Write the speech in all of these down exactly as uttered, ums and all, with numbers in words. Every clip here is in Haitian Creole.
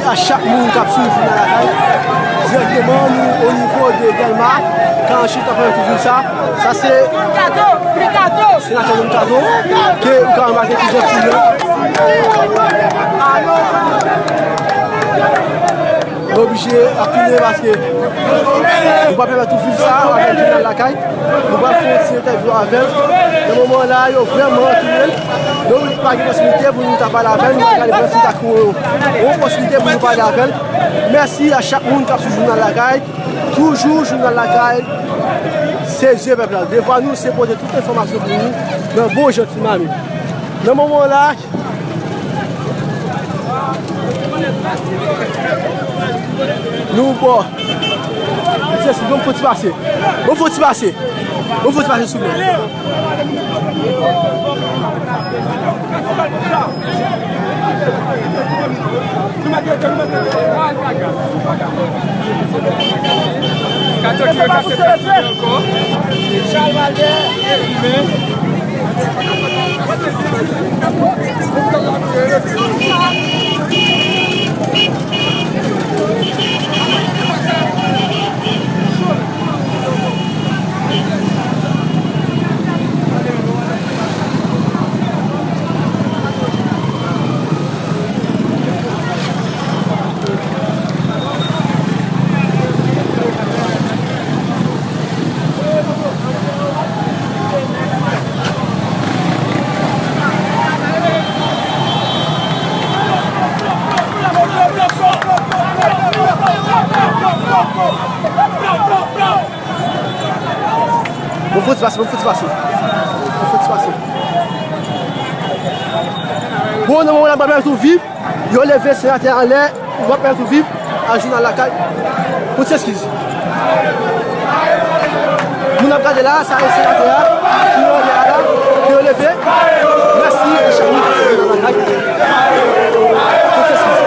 A chak moun k ap swiv Jounal Lakay, dirèkteman nou o nivo de Dèlma, karanntuit, nan premye tou vil sa. Sa se senatè Don Kato ke ou ka remake ki jan sou yo. Nou oblije ap tounen paske nou pa pèmèt ou viv sa avèk Jounal Lakay. Nou pral fè yon ti entèvyou avè l. Nan moman la, yo vrèman tounen. Donk, pa gen posiblite pou nou ta pale avè l, nou pral gade si nou ta kouwè yon posiblite pou nou pale avè l. Mèsi a chak moun k ap swiv Jounal Lakay. Toujou Jounal Lakay, se zye pèp la. Devwa nou, se pote tout enfòmasyon pou nou nan bon jan ti mamit. Nan moman la, nou bò. Mesye, si bon, fò ti pase. Bon, fò ti pase. Bon, fò ti pase sou mwen. Kato ki rekase tèt li ankò. Chal Valbè. Men. Bon, fò ti pase, bon, fò ti pase. Bon, fò ti pase. Bon, nan moman la, Babèl tou viv. Yo leve senatè anlè, w ap pèmèt ou viv a Jounal Lakay. Pote eskiz. Moun ap gade la, sa e senatè a, ki yo leve a la, ki yo leve. Mèsi a chak moun ki ap swiv Jounal Lakay. Pote eskiz.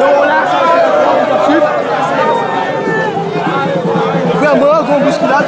Yo la, sa e senatè a, ki ap swiv. Vrèman, gon bouskilad.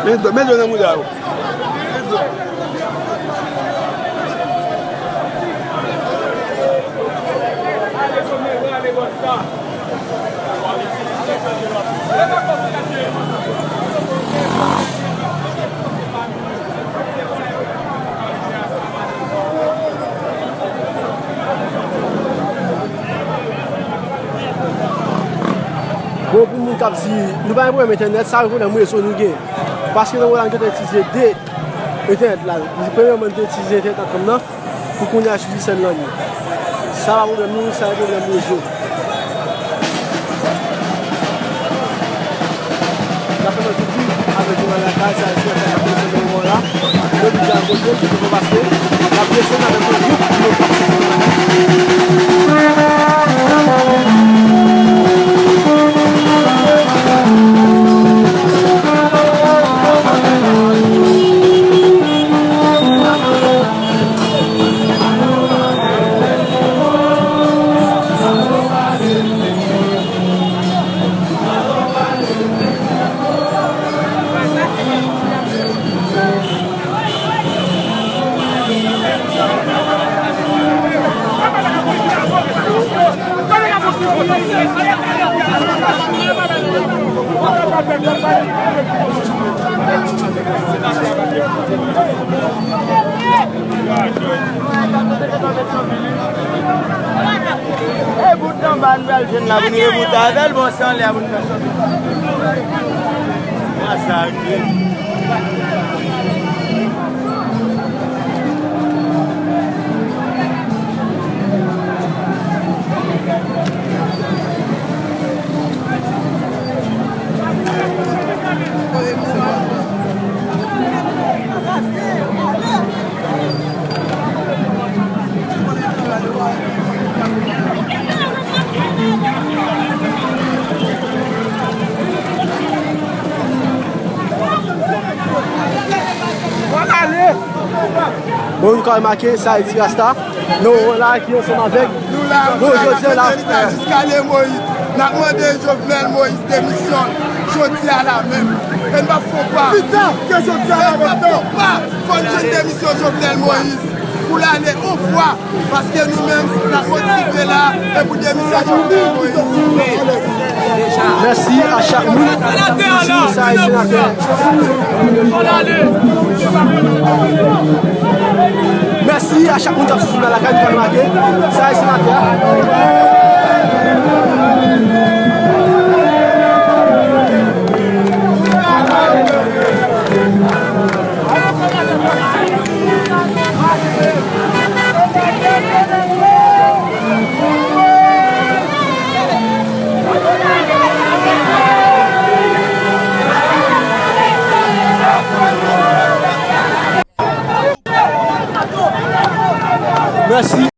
Men dlo, men dlo nan mouda yo. Bon, pou moun k ap di, nou pa gen pwoblèm entènèt, sa se pwoblèm rezo nou gen. Paske nan moman la, nou te itilize de entènèt la. Premyèman, nou te itilize entènèt Atlanm nan, pou kounye a itilize sèl lan nou. Sa pa pwoblèm nou, sa se pwoblèm rezo. N ap fè nou tout viv avèk Jounal Lakay, sa se yon bagay ki ap pase nan moman la. Yo deja kote, kote nou pase. N ap desann avèk yon gwoup ki yo pase. E bout anba nou pral jwenn la pou nou reboute avè l, bon, se anlè a pou nou fè sa. Masakre. Bon, nou ka remake, sa e Ti Rasta. Nou la ki ansanm avèk. Nou la, nou la, jodi a la, n ap mande Jovenel Moïse demisyon jodi a la menm. E n p ap fè w pa. Pita ke jodi a la menm, non. Fò n jwenn demisyon Jovenel Moïse pou l ale yon fwa. Paske nou menm, n ap motive la, e pou demisyon Jovenel Moïse. Mèsi a chak moun ki toujou sa e senatè. Mèsi a chak moun k ap swiv nou nan lakay, nou pa remake sa e senatè. Mèsi